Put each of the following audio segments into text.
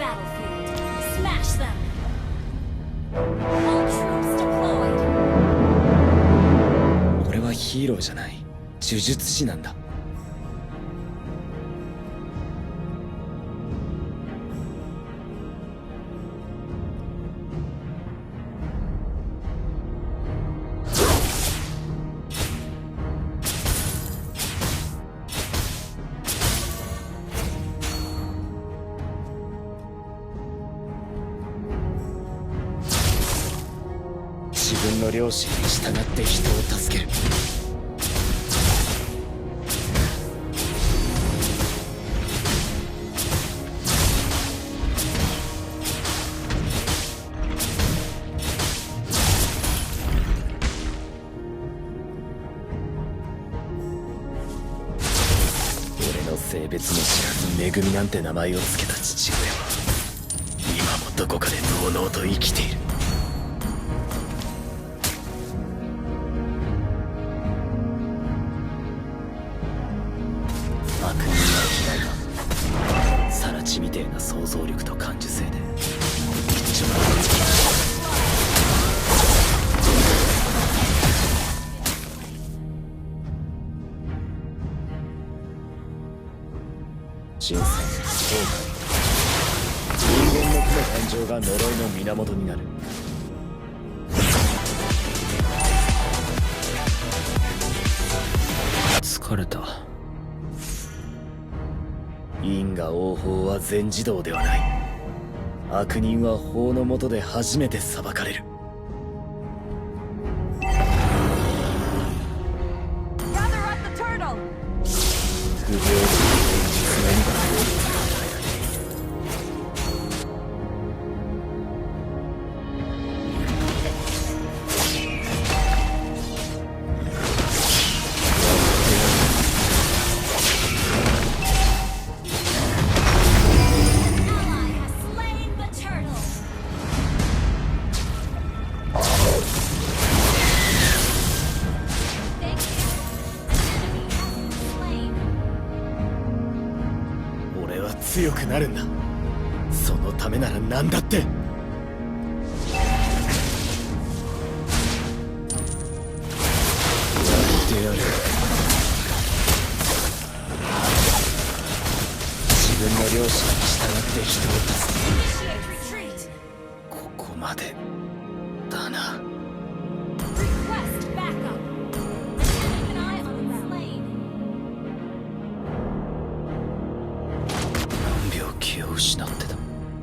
battlefield. Smash them. All troops deployed. 俺はヒーローじゃない、呪術師なんだ。自分の良心に従って人を助ける。俺の性別も知らずめぐみなんて名前を付けた父親は今もどこかでのうのうと生きている。悪人の嫌いはサラチみてえな想像力と感受性で一丁人生後悔、人間の負の感情が呪いの源になる。疲れた。因果応報は全自動ではない。悪人は法の下で初めて裁かれる。不平等な現実のみが与えられている。俺は強くなるんだ。そのためなら何だって。やってやる。自分の良心に従って人を助ける。ここまでだな。Request backup. Keep an eye on the slain. 何秒気を失ってた。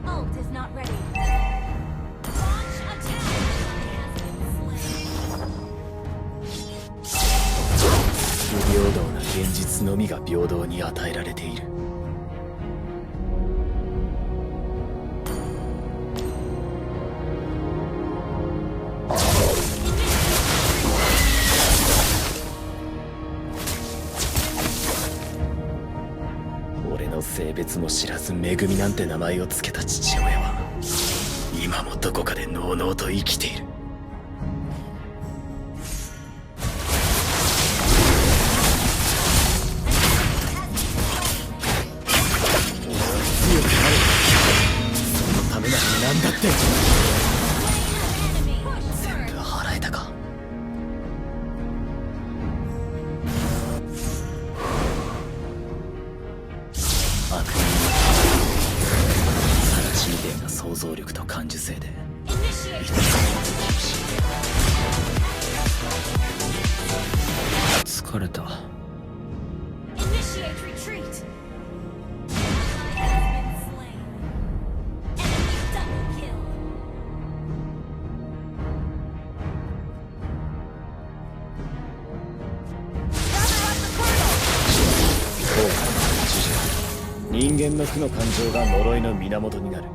Ult is not ready. Launch attack. Has been slain. 不平等な現実のみが平等に与えられている。俺の性別も知らずめぐみなんて名前を付けた父親は今もどこかでのうのうと生きている。俺は強くなる。そのためなら何だって。 Enemy. Push 全 through. 部払えたか。悪人はサラチみてえな想像力と感受性で Initiate. 疲れた。 Initiate retreat. Ally has been slain. Enemy double kill. 後悔の呪術、人間の負の感情が呪いの源になる。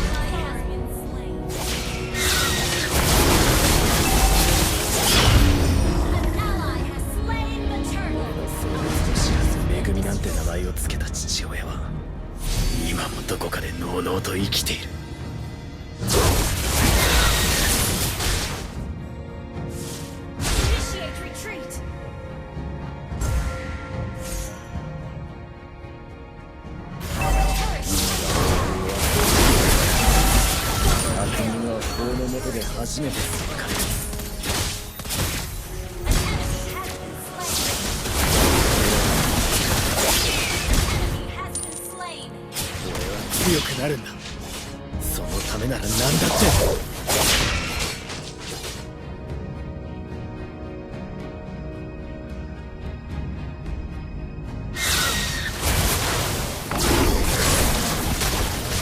Ally has been slain. An ally has slain the turtle. 性別と知らずめぐみなんて名前を付けた父親は今もどこかでのうのうと生きている。 Initiate retreat. こ初めて裁かれる。 Has been slain. 俺は強くなるんだ。そのためなら何だって。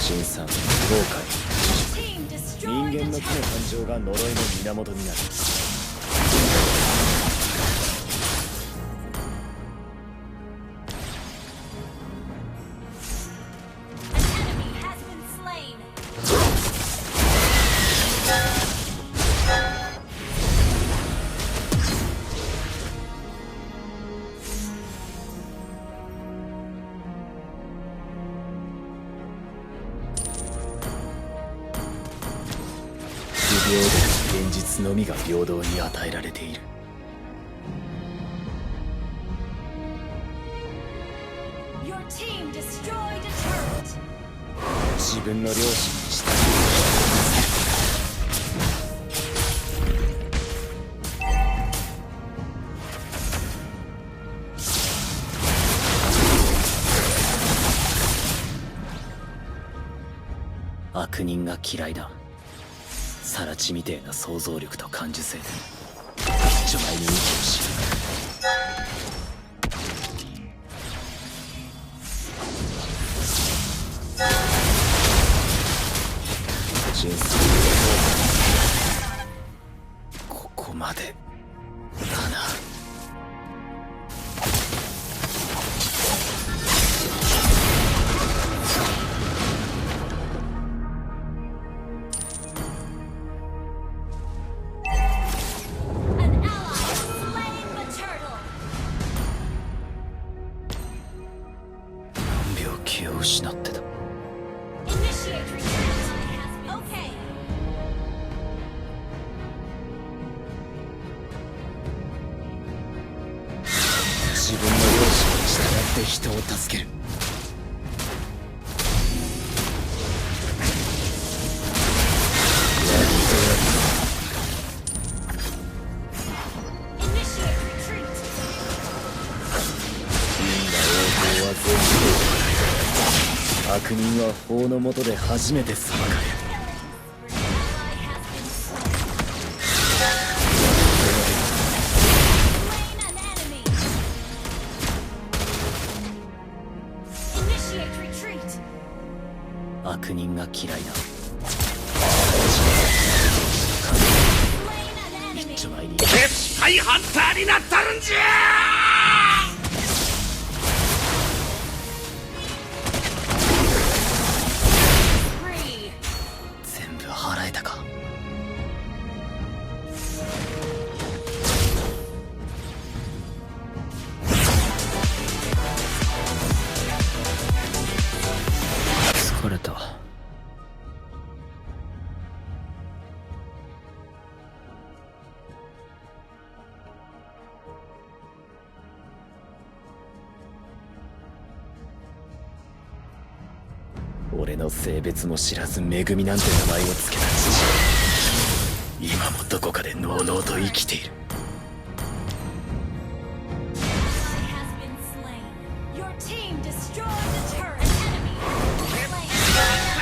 陳さん、後悔。 Team 人 destroyed 間 a の木の turret. 誕生が呪いの源になる。 Enemy has been slain. 不平等な現実のみが平等に与えられている。 Your team destroyed a turret. 自分の良心に従う。悪人が嫌いだ。更地みてえな想像力と感受性で一丁前に息をし、人生ここまでだな。 An ally has slain the turtle. 病気を失ってた。 Initiate retreat. Okay. 自分の良心に従って人を助ける。 Initiate retreat. 因果応報は全部ではない。悪人は法の下で初めて裁かれる。 Ally has been slain an enemy. Initiate retreat. 悪人が嫌いだ。 Slain an 一 enemy. 丁前に絶対ハンターになったるんじゃThree. 全部払えたか。疲れた。俺の性別も知らず恵みなんて名前を付けた父、今もどこかでのうのうと生きている。 Ally has been slain. Your team destroyed the turret. Enemy slain.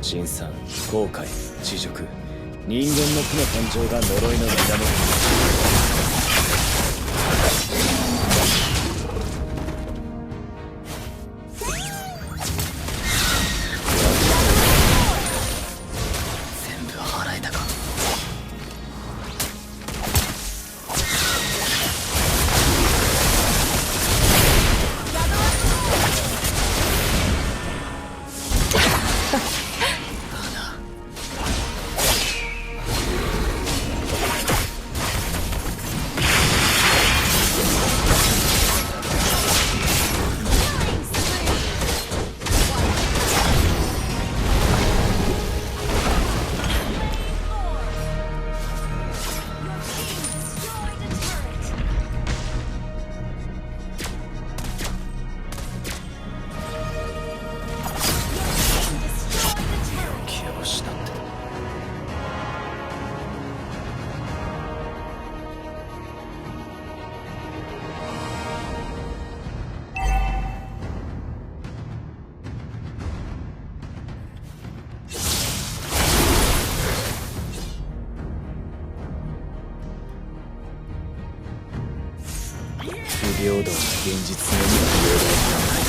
陳さん、後悔、恥辱、人間の負の感情が呪いの源になる。 全部払えたか。 Enemy 道が現実のみが平等なない。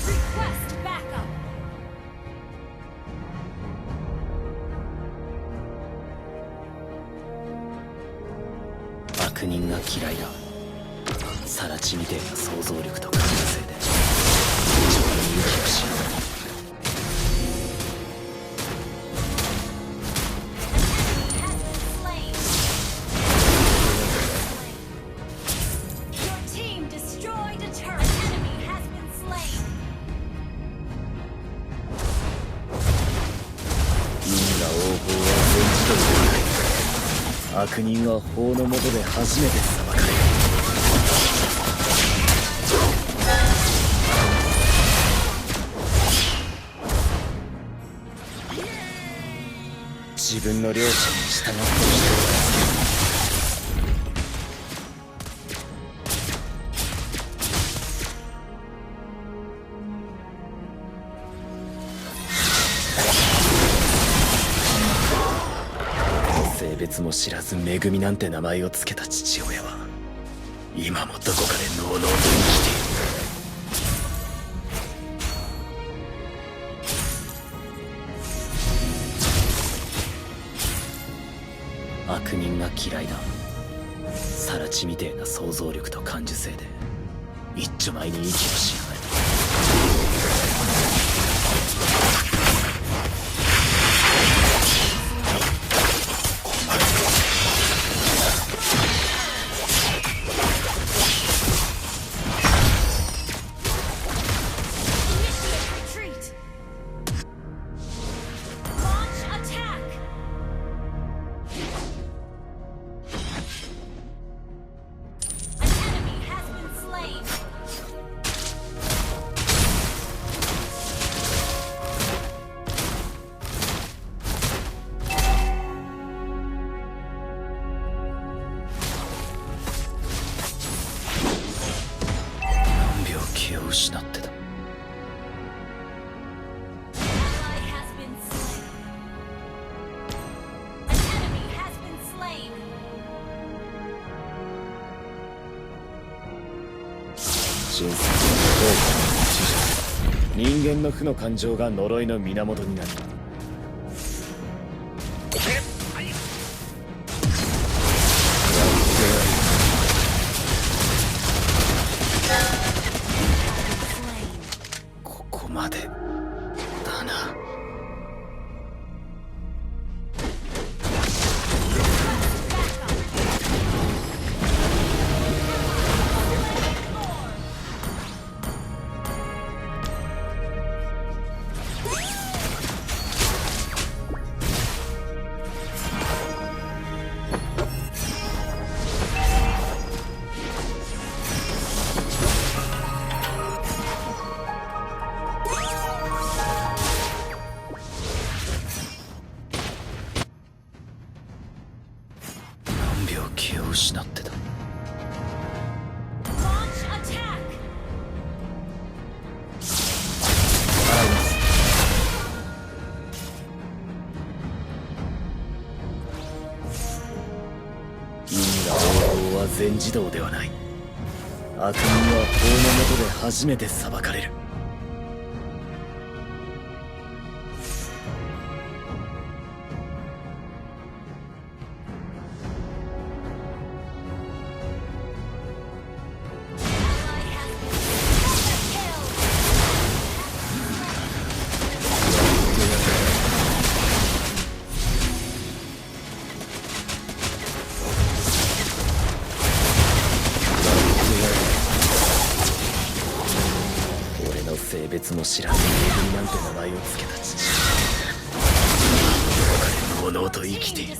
Request backup. 悪人が嫌いだ。更地みてえな想像力と感受性で一番に息をしない。悪人は法の下で初めて裁かれる。自分の両親に従って人を性別も知らずめぐみなんて名前を付けた父親は今もどこかでのうのうと生きている。悪人が嫌いだ。更地みてえな想像力と感受性で一丁前に息をしやがる。気を失ってた。神聖の人間の負の感情が呪いの源になる。ここまでだな。気を失ってた。因果応報は全自動ではない。悪人は法の下で初めて裁かれる。性別も知らずにめぐみなんて名前を付けた父。どこかでのうのうと生きている。